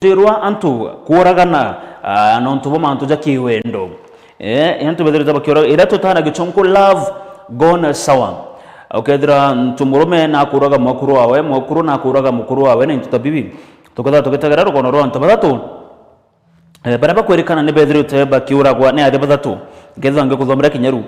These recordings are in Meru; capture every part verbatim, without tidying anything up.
gucirwa antu kuuragana, ah, nontu bwa mantu ja kiwendo. Eh, antu bethirite bakiuraga, iria tutana gichunku love gone sour. Ukethira ntu murume nakuuraga mwekuru wawe, mwekuru nakuuraga mukuru wawe, na into ta bibi. Tukethira tugitegera rugono rwa antu bathatu, eh, baria bakwirikana ni bethirite bakiuragwa ni aria bathatu. Nkethira ngikuthomera kinya riu.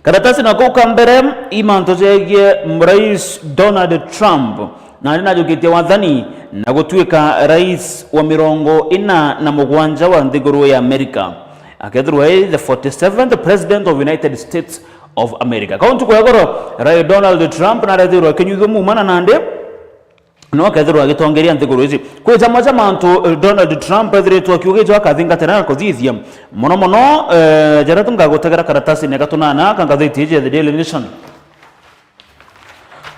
Karatasi nako ka mbere, i mantu jegie Rais Donald Trump, na aria najukitie wathani na gutuika rais wa mirongo ina na mugwanja wa nthiguru ya America. Akethirwa e the forty-seventh President of United States of America. Kau ntuku ya goro, Rais Donald Trump narethirwa akinyuithua mumana nandi, no akethirwa agitongeria nthiguru ici. Kwi jamwe ja mantu, eh, Donald Trump ethiritwe akiuga ijo akathingatira na kuthithia. Mono mono, eh, jaria tungagutegera karatasine ga tunana ka ngathiti iji ya The Daily Nation.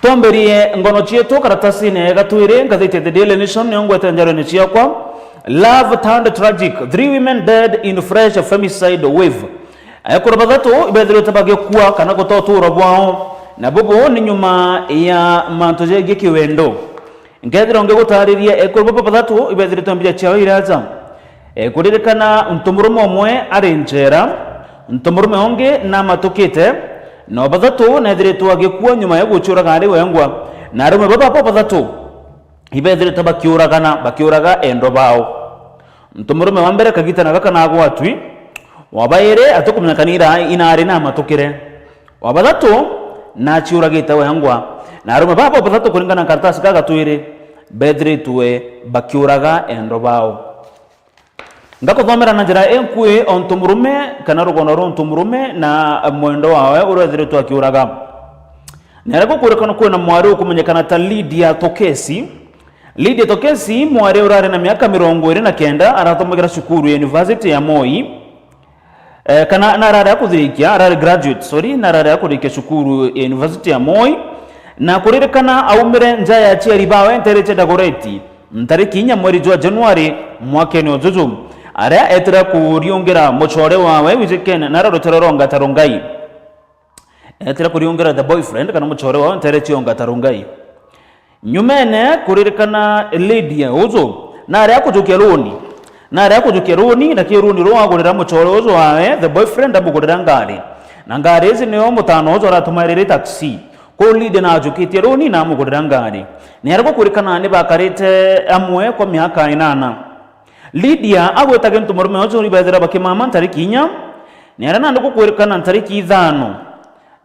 Twambirie ngono cietu karatasine ga twiri, ngathiti ya The Daily Nation niyo ngwete njarene ciakwa. Love turned tragic. Three women dead in fresh femicide wave. Ekuru bathatu ibethirite bagikua kana guta utuuro bwao, na bubu ni nyuma ya mantu jegie kiwendo. Nkethira ngigutariria ekuru baba bathatu ibethirite mbija ciao iraja. E, kuririkana ntu murume umwe ari njera, ntu murume ungi namatukite, na bathatu nethiritwe agikua nyuma ya guciuraga ari wengwa, na arume baba bo bathatu ibethirite bakiuragana, bakiuraga endwa bao. Ntu murume wa mbere kagitana gaka nagwatwi, wa bairi atikumenya kana ira-, inari namatukire, wa bathatu naciuragite wengwa, na arume babo bathatu kuringana na karatasi ka gatwiri bethiritwe bakiuraga endwa bao. Ngakuthomera na njira inkui o ntu murume kana rugono rwa ntu murume na mwendwa wawe uria ethiritwe akiuraga. Ni aria gukwirikana kwina mwari ukumenyekana ta Lydia Tokesi. Lydia Tokesi, mwari urari na miaka mirongo iri na kenda, arathomagera cukuru ya University ya Moi. Eh, kana narari akuthirikia, arari graduate, sorry, narari akurikia cukuru ya University ya Moi. Na kuririkana aumire nja ya aciari bawe ntere cia Dagoretti, ntariki inya mweri jwa Januari mwakene ujuju, aria etire kuriungira mucore wawe wijikene nara rutere rwa Ongata Rongai. Etire kuriungira the boyfriend kana mucore wao ntere cionga ta Rongai. Nyumene kuririkana Lydia uju nari akujukia runi. Nari akujukia runi, na ki runi ruu agurira mucore uju wawe, the boyfriend, amugurira ngari. Na ngari iji nio mutano uju aratuma iriri taxi. Kuu Lydia najukitie runi na amugurira ngari. Ni aria gukwirikana ni bakarite amwe kwa miaka inana. Lydia agwita gintu murume uju ibethira bakimama ntariki inya, ni aria nandi gukwirikana ntariki ithano.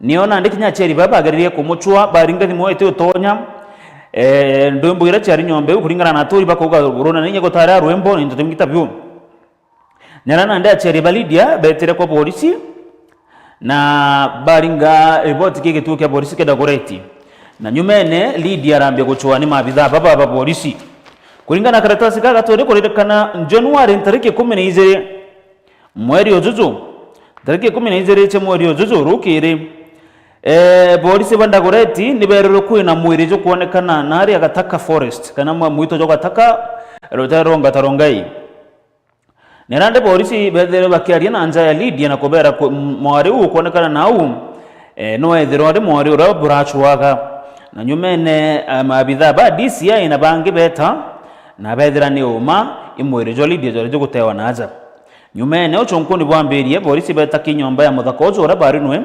Nio nandi kinya aciari baa bageririe kumucua, baringa thimu iti utonya. Eh, ndwimbo iria ciari nyomba iu kuringana na aturi bakauga runa na inya gutari a rwimbo na into twingi ta biu. Ni aria nandi aciari ba Lydia betire kwa borisi, na baringa riboti ki gituo kia borisi kia Dagoretti. Na nyumene, Lydia arambia gucwa ni maabithaa baba ba borisi. Kuringana na karatasi ka gatwiri kuririkana Januari ntariki ikumi na ijiri mweri ujuju, ntariki ikumi na ijiri cia mweri ujuju rukiri, eh, borisi ba Dagoretti ni berirwe kwina mwiri jukwonekana nari a Gataka Forest, kana mwa-, mwito jwa Gataka, rutare rwa Ongata Rongai. Ni nandi borisi beethirwe bakiaria na nja ya Lydia na kubeera ku-, m-, mwari uu ukwonekana nau, eh, no ethirwa ari mwari uria buracwaga. Na nyumene, eh, maabithaa ba D C I na bangi beeta, na beethira ni uma i mwiri jwa Lydia jwari jugutewa na aja. Nyumene ucunkuni bwambirie, borisi beeta ki nyomba ya muthaka uju uria barinwe,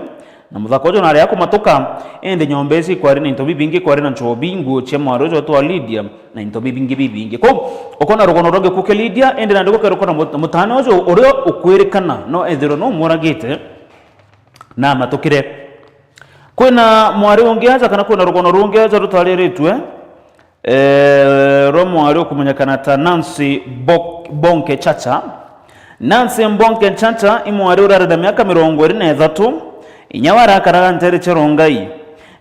na muthaka uju nari akumatuka, indi nyomba ici ikwari na into bibingi, ikwari na nchobi, nguo cia mwari uju wetwa Lydia, na into bibingi bibingi. Kou, ukona rugono rwa gikuki Lydia, indi nandi gukerukana mut-, mutane uju uria ukwirikana no ethirwe no umuragite na amatukire. Kwina mwari ungi aja, kana kwina rugono rungi aja rutariritwe, eh, rwa mwari ukumenyekana ta Nancy Bo-, Bonke Chacha. Nancy Mbonke Nchacha i mwari urari na miaka mirongo iri na ithatu, inya warakaraga ntere cia Rongai.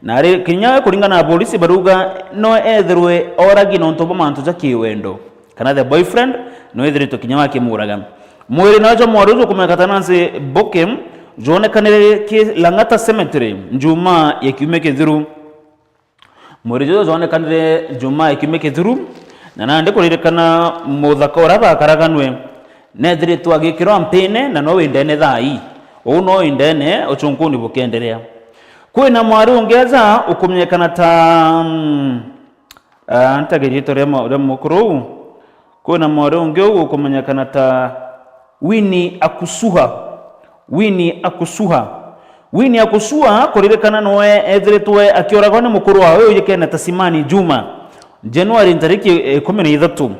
Na ari kinya we, kuringana na borisi, barauga no ethirwe oragi nontu bwa mantu ja kiwendo, kana the boyfriend no ethiritwe kinya wakimuraga. Mwiri nawe jwa mwari uju ukumenyeka ta Nancy Mboke jwonekanire ki Lang'ata Cemetery Njumaa ya kiumia kithiru. Mwiri juju jwonekanire Jumaa ya kiumia kithiru, na nandi kuririkana muthaka uria bakaraganwe, neethiritwe agikirwa mpine na no wi ndene thaa ii. Uu no wi ndene, ucunkuni bukienderea. Kwina mwari ungi aja ukumenyekana ta, mm, ah, ntage riitwa ria mu-, ria mukuru uu. Kwina mwari ungi ugukumenyekana ta Winnie Akusuha. Winnie Akusuha. Winnie Akusuha, kuririkana, noe ethiritwe akiuragwa ni mukuru wawe ujikene ta Simani Juma, Januari ntariki ikumi na ithatu.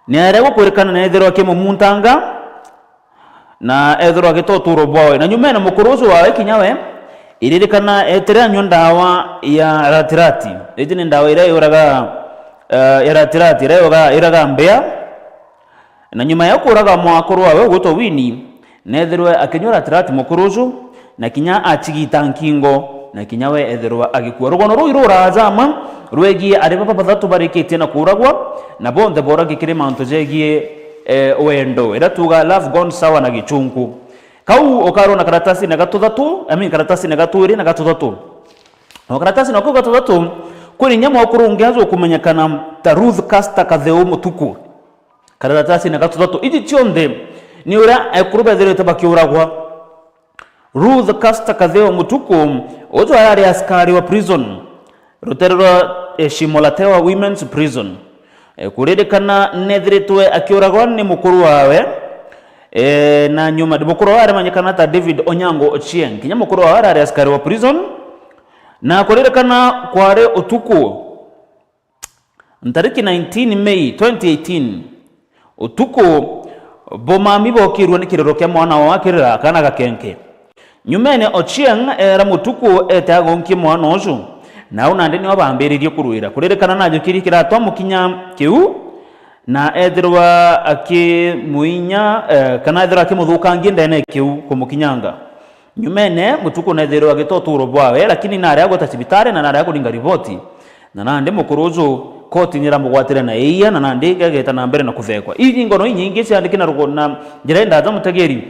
Ni aria gukwirikana neethirwa akimumuntanga na eethirwa agita uturo bwawe. Na nyumene mukuru ucio wawe kinya we, iririkana, eetire anyua ndawa ya ratirati. Iji ni ndawa iria yuraga, eh, ya ratirati, iria yuraga, yuraga mbea. Na nyuma ya kuuraga mwakuru wawe ugwitwa Winnie, neethirwe akinyua ratirati mukuru ucio, na kinya acigita nkingo, na kinya we ethirwa agikua. Rugono ruu iruraja amwe rwegie aria baba bathatu barikitie na kuuragwa, na bonthe booragi kiri mantu jegie, eh, wendo, iria tuuga love gone sour na gichunku. Kau ukarona karatasine ga tuthatu, I mean, karatasine ga twiri na ga tuthatu. O karatasine kau ga tuthatu, kwina inya mwakuru ungi aja ukumenyekana ta Ruth Caster Katheu Mutuku. Karatasine ga tuthatu. Iji cionthe ni uria ekuru bethirite bakiuragwa. Ruth Caster Katheu Mutuku, uju arari askari wa prison, rutere rwa, eh, Shimo la Tewa Women's Prison. Eh, kuririkana neethiritwe akiuragwa ni mukuru wawe, eh, na nyuma, mukuru wawe arimanyikana ta David Onyango Ochieng. Kinya mukuru wawe arari askari wa prison, na kuririkana kwari utuku ntariki nineteen May twenty eighteen, utuku, bo mami bookirue ni kiriro kia mwana wao akirira, kaana gakenke. Nyumene, Ochieng eera Mutuku eete agonkie mwana uju, na au nandi nio baambiririe kurwira. Kuririkana najukirie kiratwa mukinya kiu, na ethirwa akimuinya, eh, kana ethirwa akimuthukangia ndeene kiu kumukinyanga. Nyumene, Mutuku neethirwe agita uturo bwawe, lakini naari agweta cibitari na naari akuringa riboti. Na nandi mukuru uju koti niramugwatire na iia, na nandi gegeta na mbere na kuthekwa. Ii ni ngono inyingi ciandiki na rugo-, na njira indaja, mutegeri,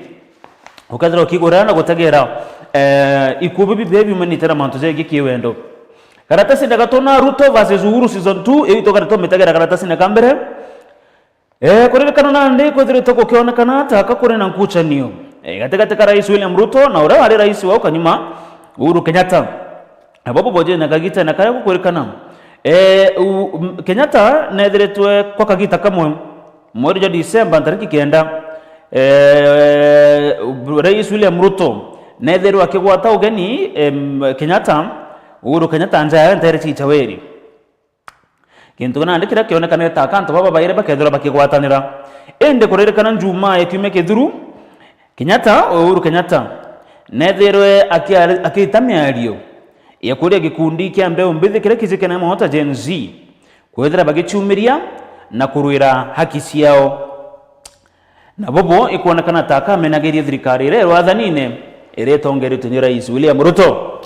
ukethirwa ukigurira na gutegera, eh, ikuu bibi biria biumanite na mantu jegie kiwendo. Karatasine ga tuna, Ruto versus Uhuru season two, iu itugari tumitegera karatasine ka mbere. Eh, kuririkana nandi kwithiritwe gukionekana ta ka kuri na nkuchanio, eh, gatigati ka Rais William Ruto na uria wari rais wau kanyuma, Uhuru Kenyatta. Abo bo bojene kagitene karia gukwirikana. Eh, u-, m-, Kenyatta neethiritwe kwa kagita kamwe, mweri jwa Disemba, ntariki kenda, eh, Rais William Ruto neethirwe akigwata ugeni, em, Kenyatta, Uhuru Kenyatta nja yawe nteere Chichaweri. Gintu nandi kiria kionekanire ta ka antu baba bairi bakethirwa bakigwatanira. Indi kuririkana Njumaa ya kiumia kithiru, Kenyatta, Uhuru Kenyatta, neethirwe akiari-, akiita miario ya kuria gikundi kia mbeu mbithi kiria kijikene mono ta Gen Z, kwithira bagiciumiria na kurwira haki ciao. Na bobo ikwonekana ta akamenagiria thirikari iria irwathanine, iria itongeretwe ni Rais William Ruto.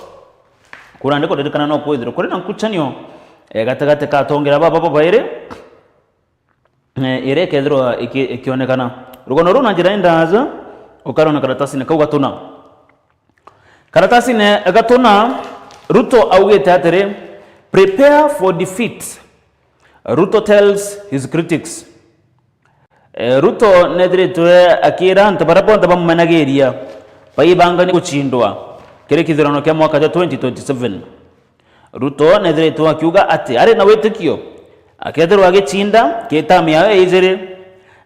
Kuna ndi kuririkana no kwithirwa kuri na nkuchanio, eh, gatigati ka atongera baba babairi, eh, iria ikethirwa iki-, ikionekana. Rugono ruu na njira indaja, ukarona karatasine kau gatuna. Karatasine gatuna, Ruto augite atiri, "Prepare for defeat," Ruto tells his critics. Eh, Ruto neethiritwe akiira antu baria bonthe bamumenagiria baibanganie gucindwa kiri kithurano kia mwaka jwa twenty twenty-seven. Ruto neethiritwe akiuga ati ari na witikio akethirwa agicinda ki tamu yawe ya ijiri,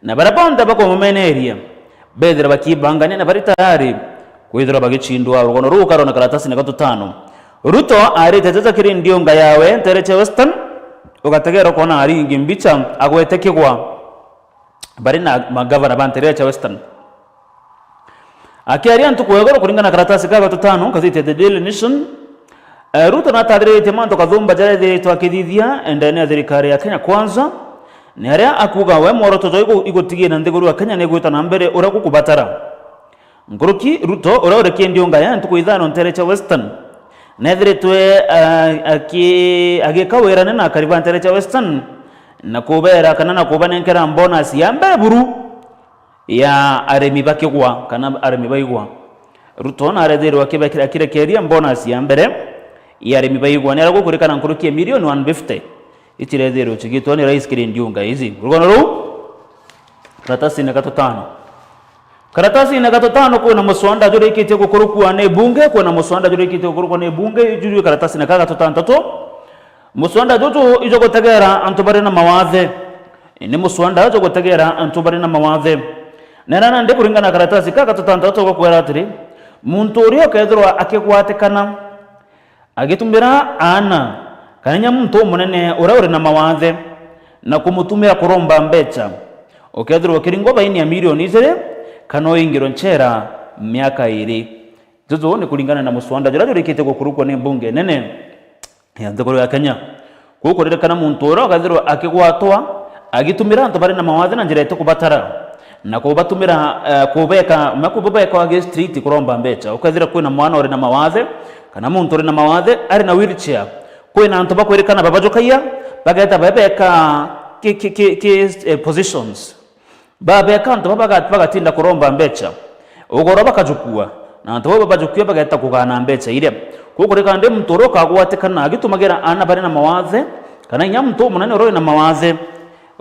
na baria bonthe bakumumeneria bethira bakibangania na bari tayari kwithirwa bagicindwa. Rugono ruu ukarona karatasine ga tutano. Ruto arite jaja kiri ndiunga yawe ntere cia Western, ugategera ukoona aringi mbicha agwete kigwa bari na magavana ba ntere cia Western. Akiaria ntuku ya iguru kuringana na karatasi ka gatutano, ngathiti ya The Daily Nation, eh, Ruto natariritie mantu kathumba jaria ethiritwe akithithia ndene ya thirikari ya Kenya Kwanza, ni aria akuuga we mworoto jwa igu-, igutigia na nthiguru ya Kenya ni igwita na mbere uria gukubatara. Nkuruki, Ruto, uria urekie ndiunga ya ntuku ithano ntere cia Western, neethiritwe, eh, aki-, agika wirane na akari ba ntere cia Western na kubeera kana na kubanenkera bonus ya mbere buru ya arimi ba kigwa kana arimi ba igwa. Ruto nareethirwe akibekera-, akirekeria bonus ya mbere ya arimi ba igwa, ni aria gukurikana nkuruki ya milioni one fifty. Ici ireethirwe cigitwe ni rais kiri ndiunga ici. Rugono ruu, karatasine ga tutano. Karatasine ga tutano, kwina muswanda jurikitie gukurukua ni bunge, kwina muswanda jurikitie gukurukua ni bunge, juri karatasine ka gatutantatu. Muswanda juju ijwa gutegera antu bari na mawathe. ni muswanda jwa gutegera antu bari na mawathe. Nera nandi kuringana na karatasi ka gatutantatu gakwira atiri, muntu uria ukethirwa akigwatikana agitumira aana kana inya muntu umunene uria uri na mawathe na kumutumira kuromba mbecha, ukethirwa ukiringwa faini ya milioni ijiri kana uingirwe nchera miaka iiri. Juju ni kuringana na muswanda juria jurikitie gukurukwa ni mbunge nene ya nthiguru ya Kenya. Kuu kuririkana muntu uria ukethirwa akigwatwa agitumira antu bari na mawathe na njira itikubatara, na kubatumira, eh, kubeka, na kubabeka wage street kuromba mbecha. Ukethira kwina mwana uri na mawathe, kana muntu uri na mawathe ari na wheelchair, kwina antu bakwirikana babajukagia, bageta babeka ki, ki, ki, ki, eh, positions. Babeka antu baba baga-, bagatinda kuromba mbecha. Ugoro bakajukua, na antu baba bajukua bageta kugana mbecha iria. Kuu kuririkana ndi muntu uria ukagwatikana agitumagira aana bari na mawathe, kana inya muntu umunene uria uri na mawathe,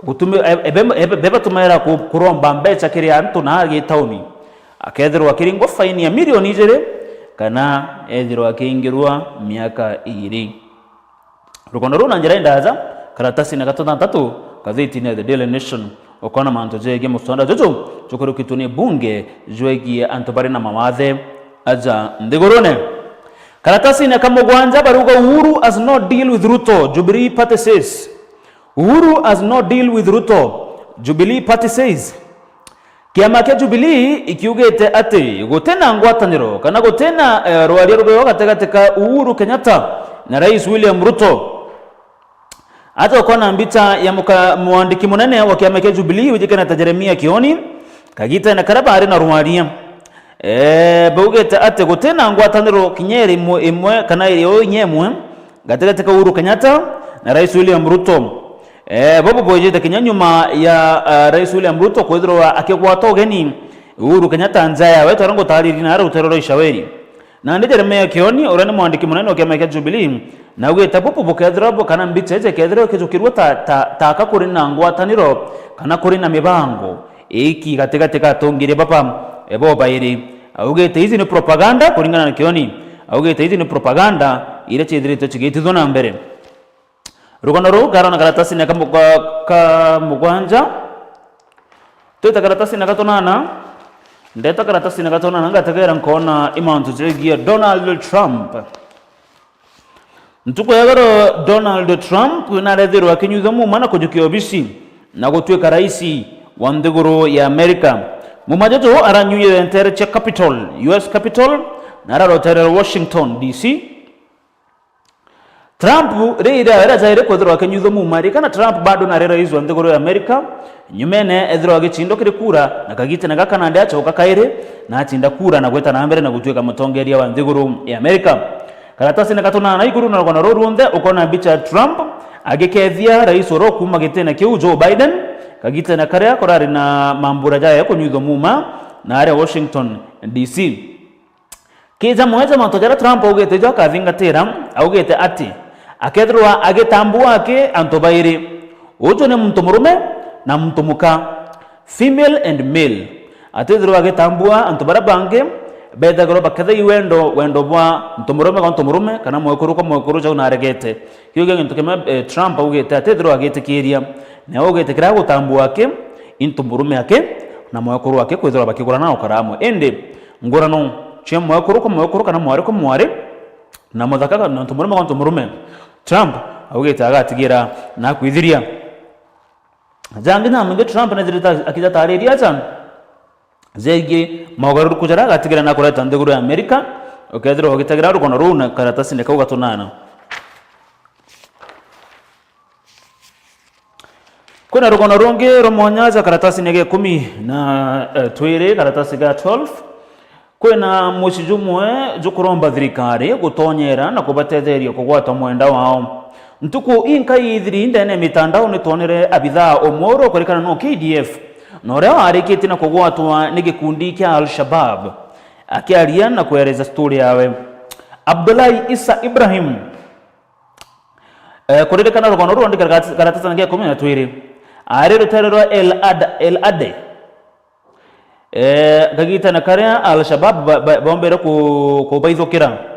gutumi-, e-, ebe, ebe, bebatumagira ku-, kuromba mbecha kiri antu na agitauni, akethirwa akiringwa faini ya milioni ijiri, kana ethirwa akiingirwa miaka iiri. Rukono ruu na njira indaja, karatasine ga tutantatu, ngathitine ya The Daily Nation, ukona mantu jegie muswanda juju jukurukitwe ni bunge jwegie antu bari na mawathe aja nthigurune. Karatasine ka mugwanja barauga, Uhuru has no deal with Ruto, Jubilee Party says. Uhuru has no deal with Ruto, Jubilee Party says. Kiama kia Jubilee ikiugite ati gutina ngwataniro kana gutina, eh, rwaria rureo gatigati ka Uhuru Kenyatta na Rais William Ruto. Aja ukona mbicha ya muka-, mwandiki munene wa kiama kia Jubilee wijikene ta Jeremia Kioni, kagitene karia bari na rwaria. Eh, baugite ati gutina ngwataniro kinya iri imwe, imwe kana iri o inya imwe gatigati ka Uhuru Kenyatta na Rais William Ruto. Eh, bobo bwijite kinya nyuma ya, ah, Rais William Ruto kwithirwa akigwata ugeni Uhuru Kenyatta nja yawe, twara ngutariri na rutere rwa Ishaweri. Nandi Jeremia Kioni, uria ni mwandiki munene wa kiama kia Jubilee, naugite bubu bukethirwa bu-, kana mbicha iji ikethirwa ikijukirua ta, ta, taka kuri na ngwataniro kana kuri na mibango iiki gatigati ka atongeria baba, e, bobairi. Augite ici ni propaganda, kuringana na Kioni. Augite ici ni propaganda iria ciithiritwe cigitithua na mbere. Rugano ruu ngarona karatasine ka mu-, ka, ka mugwanja. Twita karatasine ga tunana. Ndeta karatasine ga tunana, ngategera nkona i mantu jegie Donald Trump. Ntuku ya igoro, Donald Trump narethirwa akinyuithua muuma na kujukia obisi na gutuika raisi wa nthiguru ya America. Muuma juju aranyuire ntere cia Capitol, U S Capitol, na ararotere Washington D C. Trump riria era jaire kwithirwa akinyuithua muuma, ririkana Trump bado nari rais wa nthiguru ya America, nyumene ethirwa agicindwa kiri kura, na kagitene gaka nandi acoka kairi, na acinda kura na gwita na mbere na gutuika mutongeria wa nthiguru ya America. Karatasine ga tunana iguru na rugano ruu runthe, ukona mbicha ya Trump agikethia rais uria ukuuma gitine kiu, Joe Biden, kagitene karia kurari na mambura jaya kunyuithua muuma na aria Washington D C. Kija mwe ja mantu jaria Trump augite jo akathingatira, augite ati akethirwa agitambua aki antu bairi, uju ni muntu murume na muntu muka, female and male. Atithirwa agitambua antu baria bangi bethagirwa bakethei wendo, wendo bwa muntu murume kwa muntu murume, kana mwekuru kwa mwekuru jau naregete. Kiu kia gintu kimwe, eh, Trump augite atithirwa agitikiria, na augite kiria agutambua aki, into murume aki na mwekuru aki kwithirwa bakigurana na gukara amwe. Indi ngurano cia mwekuru kwa mwekuru kana mwari kwa mwari, na muthaka ka-, na ntu murume kwa ntu murume, Trump augite agatigira na akwithiria. Jangi na mingi Trump nethirite akijatariria aja jegie mogaruruku jaria agatigira na kureta nthiguru ya America, ukethirwa ugitegera rugono ruu na karatasine kau ga tunana. Kwina rugono rungi rwa mwanya ja karatasine ga ikumi na, eh, twiri, karatasi ga twelve. Kwina muci jumwe jukuromba thirikari gutonyera na kubatetheria kugwata mwenda wao. Ntuku inkai ithiri ndene ya mitandao nitwonere abithaa umwe uria ukurikana no K D F, na uria warikitie na kugwatwa ni gikundi kia Al-Shabab, akiaria na kuereza story yawe. Abdullahi Isa Ibrahim, Eh, kuririkana rugono ruu rwandikire karata-, karatasine ga ikumi na twiri. Ari rutere rwa El Ad-, El Ade. Eh, kagitene karia Al-Shabab ba-, ba-, bombere ku-, kubaithukira.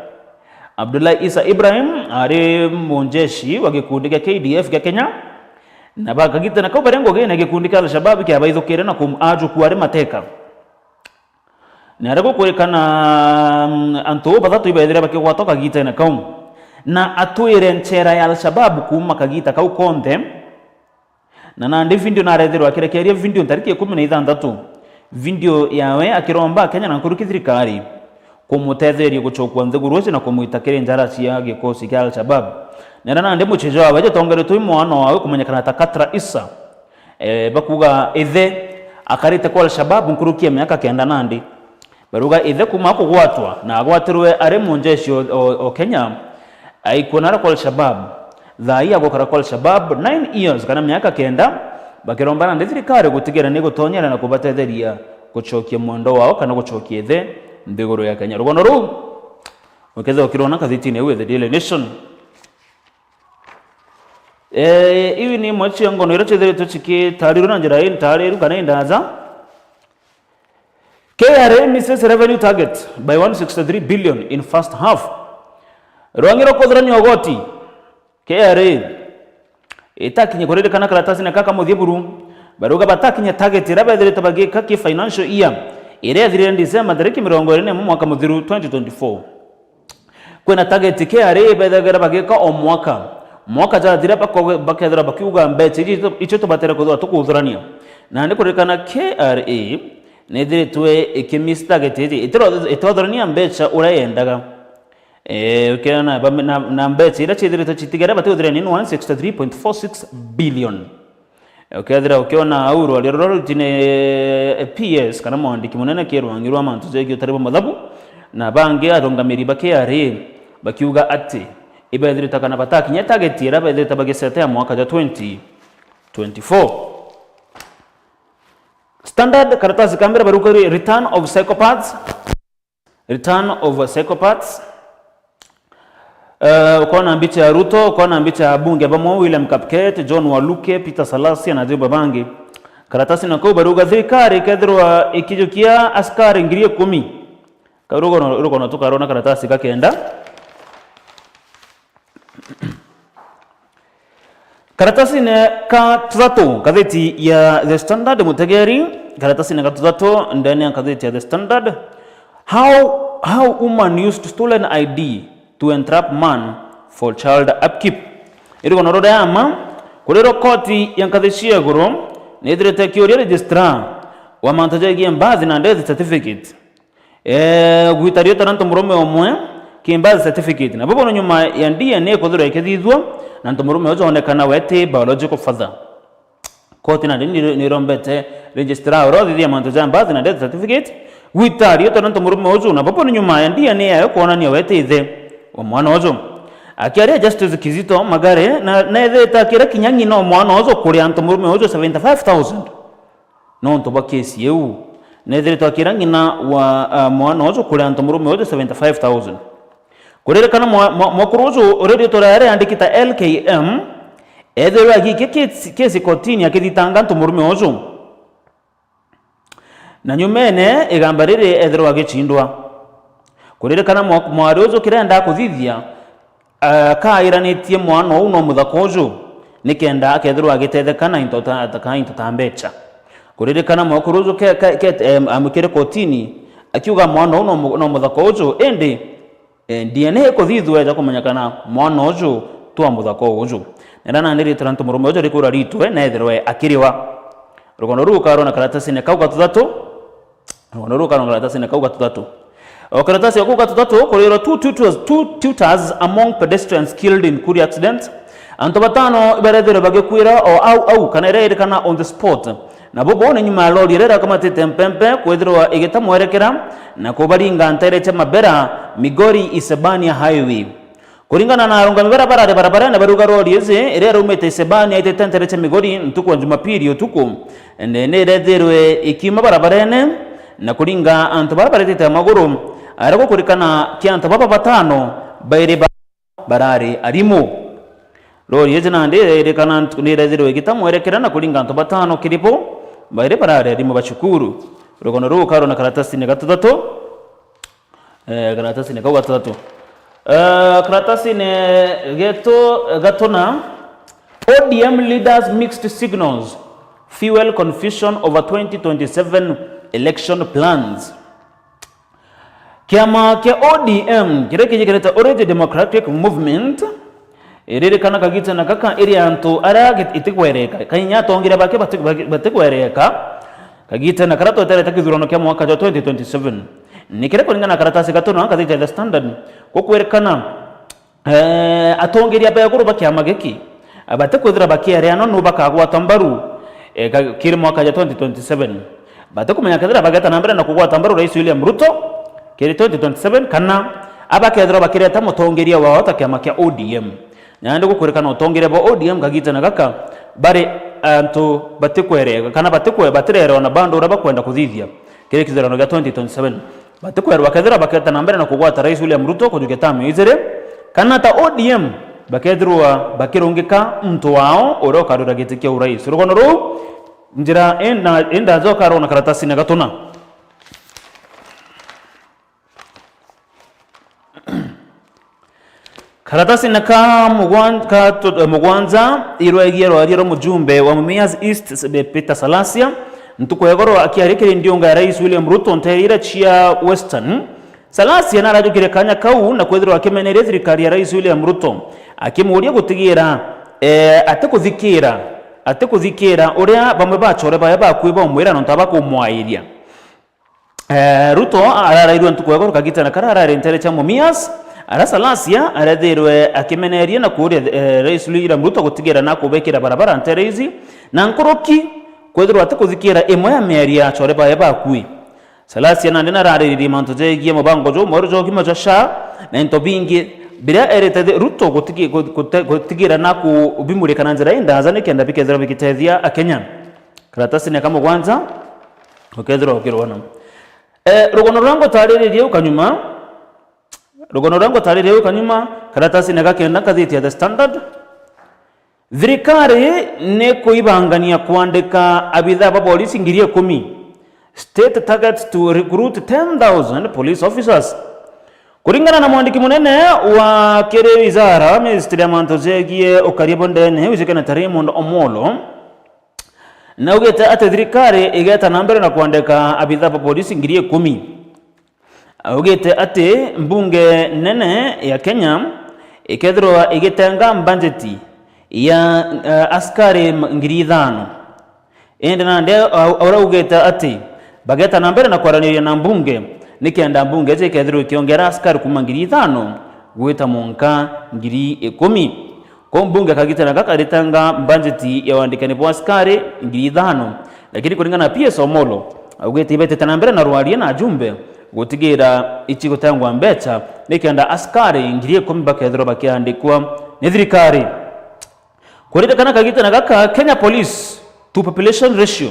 Abdullah Isa Ibrahim ari munjeshi wa gikundi gia K D F gia Kenya. Na bakagitene kau baria ngugine, gikundi kia Al-Shabab kiabaithukire na kum-, ajukua ari mateka. Na aria gukwirikana, mm, antu uu bathatu ibeethire bakigwatwa kagitene kau. Na atwire nchera ya Al-Shabab kuuma kagita kau konthe. Na nandi video nareethirwe akirekeeria video ntariki ikumi na ithanthatu. Video yawe akiromba Akenya na nkuruki thirikari kumutetheeria gucokua nthiguru ici na kumwita kiri njara cia gikosi kia Al-Shabab. Nera nandi mucii jwawe jutongeretwe i mwana wawe kumenyekana ta Katra Issa. Eh, bakuuga ithe akarite kwa Al-Shabab nkuruki ya miaka kenda nandi. Baruga ithe kuuma akugwatwa na agwatirwe ari munjeshi o, o, o Kenya, aikua nara kwa Al-Shabab. Thaa ii agukara kwa Al-Shabab nine years kana miaka kenda, bakiromba nandi thirikari gutigira ni gutonyera na kubatetheria gucokia mwendo wao kana gucokia ithe nthiguru ya Kenya. Rugono ruu ukethirwa ukirwona ngathitine iu ya The Daily Nation. Eh, iu ni imwe cia ngono iria ciithiritwe cikitarirwe na njira intaariru kana indaja. K R A misses revenue target by one sixty-three billion in first half. Rwangi rwa kuthurania ugoti, K R A, itakinye kuririkana karatasine ka kamuthia buru. Baruga batakinya target iria bethirite bagika ki financial year iria ethirire December tariki mirongo iri na imwe mwaka muthiru twenty twenty-four. Kwina target K R A ibethagira bagika o mwaka. Mwaka jathira bako-, bakethira bakiuga mbeca iji itu-, icio tubatere kwithirwa tukuthurania. Nandi kuririkana K R A nithiritwe ikimiss target iji, itiro-, itwathurania mbeca uria yendaga. Eh, ukiona ba-, na, na mbeca iria ciithiritwe citigere batiuthurania ni one sixty-three point four six billion. Ukethira ukiona au rwaria ruria rutine, eh, P S kana mwandiki munene ki rwangi rwa mantu jegie utari bwa mathabu, na bangi arungamiri ba K R A bakiuga ati ibethirite kana batakinya target iria bethirite bagisete ya mwaka jwa twenty twenty-four. Standard, karatasi ka mbere baruga ri-, Return of Psychopaths. Return of Psychopaths. Eh, ukona mbicha ya Ruto, ukona mbicha ya abunge bamwe, William Kapket, John Waluke, Peter Salasya na ajumbe bangi. Karatasi na kau baruga thirikari ikethirwa ikijukia askari ngiri ikumi. Kau rugono, rugono tukarona karatasi ka kenda. Karatasine ka tuthatu, ngathiti ya The Standard, mutegeri, karatasine ka tuthatu ndene ya ngathiti ya The Standard, how, how woman used stolen I D to entrap man for child upkeep. Irugono ruria ama, kurirwo koti ya ngathi cia iguru nithirite kiuria registrar wa mantu jegie birth na death certificate. Eh, gwita riitwa na ntu murume umwe ki birth certificate. Na bubu nyuma ya D N A kuthirwa ikithithua, na ntu murume uju onekana we ti biological father. Koti nandi ni, nirombete registrar uria uthithia mantu ja birth na death certificate, gwita riitwa na ntu murume uju, na bubu nyuma ya D N A yayo kwonania we ti ithe wa mwana uju. Akiaria Justice Kizito Magare, na, nethete akira kinya ng'ina o mwana uju kuria ntu murume uju seventy-five thousand. Nontu bwa kesi iu, nethiritwe akira ng'ina wa, ah, mwana uju kuria ntu murume uju seventy-five thousand. Kuririkana mwa-, mwa-, mwakuru uju uria riitwa riawe riandiki ta L K M, ethirwe agiikia kesi, kesi kotini akithitanga ntu murume uju. Na nyumene igamba riri ethirwa agicindwa. Kuririkana mwa-, mwari uju kiria endaa kuthithia, akairanitie mwana uu no muthaka uju, nikenda akethirwa agitetheka na into ta, ta, ka into ta mbecha. Kuririkana mwakuru uju ke, ke, ke, em, amwikire kotini, akiuga mwana uu no mu-, no muthaka uju, indi, eh, D N A ikuthithua eja kumenyekana mwana uju twa muthaka uju. Nenda nandi riitwa ria ntu murume uju rikurwa ritwe na ethirwe akiriwa. Rugono ruu ukarwona karatasine kau ga tuthatu. Rugono ruu ukarwona karatasine kau ga tuthatu. O karatasi ya kau ga tuthatu, kurirwa two tutors, two tutors among pedestrians killed in Kuri accident. Antu batano ibarethirwe bagikwira o au au, kana iria irikana on the spot. Na bubu ni nyuma ya lori iria irakamatite mpempe kwithirwa igita mwerekera na kubaringa ntere cia Mabera, Migori Isebania Highway. Kuringana na arungami baria barari barabarene, baruga rori iji iria iraumite Isebania itite ntere cia Migori ntuku ya Jumapili utuku, ni, ni irethirwe ikiuma barabarene na kuringa antu baria baritite maguru. Aria gukurikana ki antu baba batano, bairi ba-, barari arimu. Rori iji nandi irikana ntu-, ni irethirwe igita mwerekera na kuringa antu batano kiri bo, bairi barari arimu ba cukuru. Rugono ruu ukarwona karatasine ga tuthatu. Eh, karatasine kau ga tuthatu. Eh, karatasine getu, eh, ga tuna, O D M leaders mixed signals, fuel confusion over twenty twenty-seven election plans. Kiama kia O D M kiria kijikanite Orange Democratic Movement, iririkana kagitene gaka iri antu aria git-, itikwereka, kainya atongeria bake bati-, bati-, batikwereka, kagitene karia tweterete kithurano kia mwaka jwa twenty twenty-seven. Ni kiria kuringana na karatasi gatuna ngathiti ya The Standard, gukwirikana Eh, atongeria ba iguru ba kiama giki, eh, batikwithira bakiereanwa nu bakagwata mbaru, eh, ka-, kiri mwaka ja twenty twenty-seven. Batikumenya kethira bageta na mbere na kugwata mbaru Rais William Ruto kiri twenty twenty-seven, kana abakethirwa bakireta mutongeria wao ta kiama kia O D M. Nandi gukwirikana utongeria bwa O D M kagitene gaka bari antu batikwerega, kana batikwe-, batirerewa na bandu uria bakwenda kuthithia kiri kithurano gia twenty twenty-seven. Batikwerwa kethira baketa na mbere na kugwata Rais William Ruto kujukia term ya ijiri, kana ta O D M bakethirwa bakirungika muntu wao uria ukarwira giti kia urais. Rugono ruu, njira inda-, indaja ukarwona karatasine gatuna. Karatasine ka mugwan-, ka tu-, eh, mugwanja, irwegie rwaria rwa mujumbe wa Mumias East, Peter Salasia, ntuku ya igoro akiaria kiri ndiunga ya Rais William Ruto nteere iria cia Western. Salasia narajukire kanya kau na kwithirwa akimeneria thirikari ya Rais William Ruto, akimuuria gutigira, eh, atikuthikira, atikuthikira uria bamwe ba achore bawe bakui baumwira nontu abakumwairia. Eh, Ruto ararairwe ntuku ya igoro kagitene karia arari nteere cia Mumias, aria Salasia arethirwe akimeneria na kuuria, eh, Rais William Ruto gutigira na kubekira barabara nteere ici, na nkuruki kwithirwa atikuthikira imwe ya miario ya achore bawe bakui. Salasia nandi narariririe mantu jegie mubango jumweru jwa ugima jwa SHA na into bingi biria erite thi-, Ruto gutigi-, gu-, gute-, gutigira na kubimurika na njira indaja nikenda bikethirwa bigitethia Akenya. Karatasine ka mugwanja, ukethirwa ukirwona. Eh, rugono ruria ngutariririe ukanyuma, rugono ruria ngutariririe ukanyuma, karatasine ga kenda ngathiti ya The Standard. Thirikari ni kuibangania kwandika abithaa ba polisi ngiri ikumi. State targets to recruit ten thousand police officers. Kuringana na mwandiki munene wa kiri wizara, ministry ya mantu jegie ukaria bwa ndene, wijikene ta Raymond Omolo, naugite ati thirikari igeta na mbere na kwandika abithaa ba polisi ngiri ikumi. Augite ati mbunge nene ya Kenya ikethirwa igitenga mbanjeti ya, eh, askari ngiri ithano. Indi nandi au-, auraugite ati bageta na mbere na kwaraniria na mbunge nikenda mbunge iji ikethirwa ikiongera askari kuma ngiri ithano gwita mwanka ngiri ikumi. Ko mbunge kagitene gaka karitenga mbanjeti ya wandikani bwa askari ngiri ithano, lakini kuringana na P S Omolo, augite ibetete na mbere na rwaria na ajumbe gutigira ici gutengwa mbecha nikenda askari ngiri ikumi bakethirwa bakiandikwa ni thirikari. Kuririkana kagitene gaka, Kenya Police to population ratio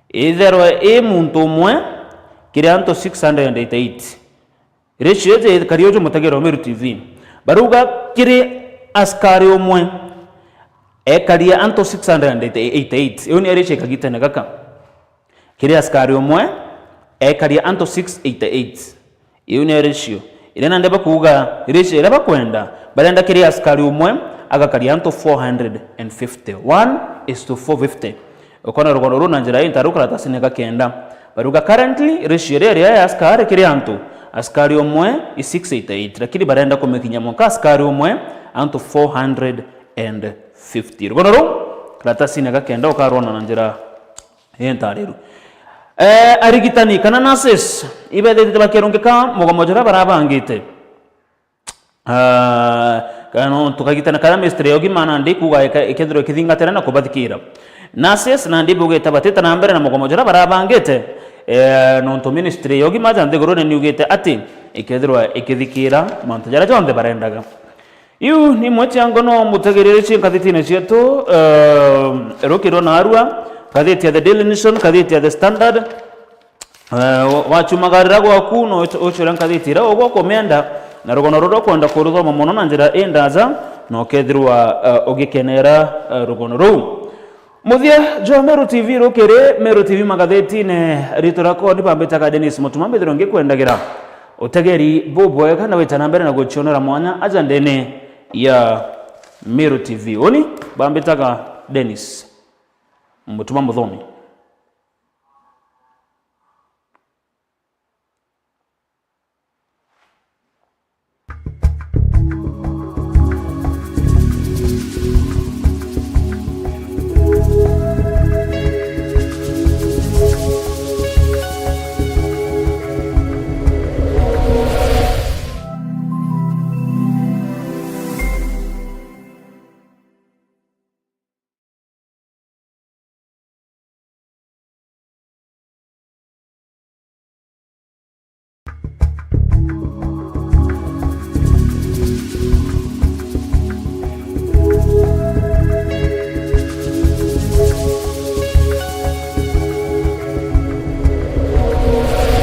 itherwa i muntu umwe kiri antu six hundred and eighty-eight. Ratio iji ikari uju mutegere wa Meru T V. Barauga kiri askari umwe ekaria antu six hundred and eighty-eight. Iu ni ratio ikagitene gaka. Kiri askari umwe ekaria antu six eighty-eight. Iu ni ratio. Iria nandi bakuuga ratio iria bakwenda, barenda kiri askari umwe agakaria antu four hundred and fifty. One is to four fifty. Ukona rugono ruu na njira intaru karatasine ga kenda. Baruga currently ratio iria iria ya askari kiri antu, askari umwe i six eighty-eight, lakini barenda kumikinyia mwanka askari umwe antu four hundred and fifty. Rugono ruu karatasine ga kenda ukarwona na njira intariru. Eh, arigitani kana nurses ibethite bakirungika mugomo juria barabangite. Ah, kana tukagitana kana ministry ya ugima nandi kuga ika-, ikethirwa ikithingatira na kubathikira. Nurses nandi bugite batite na mbere na mugomo juria barabangite, eh, nontu ministry ya ugima ja nthigurune niugite ati ikethirwa ikithikira mantu jaria jonthe barendaga. Iu ni imwe cia ngono mutegereri cia ngathitine cietu, eh, rukirwa narua, ngathiti ya The Daily Nation, ngathiti ya The Standard, Eh, wa-, wachumagarira gwaku, no uch-, ucure nkathiti iria ugwe ukumienda, na rugono ruria ukwenda kuruthoma mono na njira indaja, na ukethirwa, eh, ugikenera, eh, rugono ruu. Muthia jwa Meru T V rukiri Meru T V magathitine, riitwa riakwa ni bambitaga Dennis Mutuma, mbithirwa ngikwendagira utegeri bubwega na wita na mbere na gucionera mwanya aja ndene ya Meru T V. Uni bambitaga Dennis Mutuma Muthomi.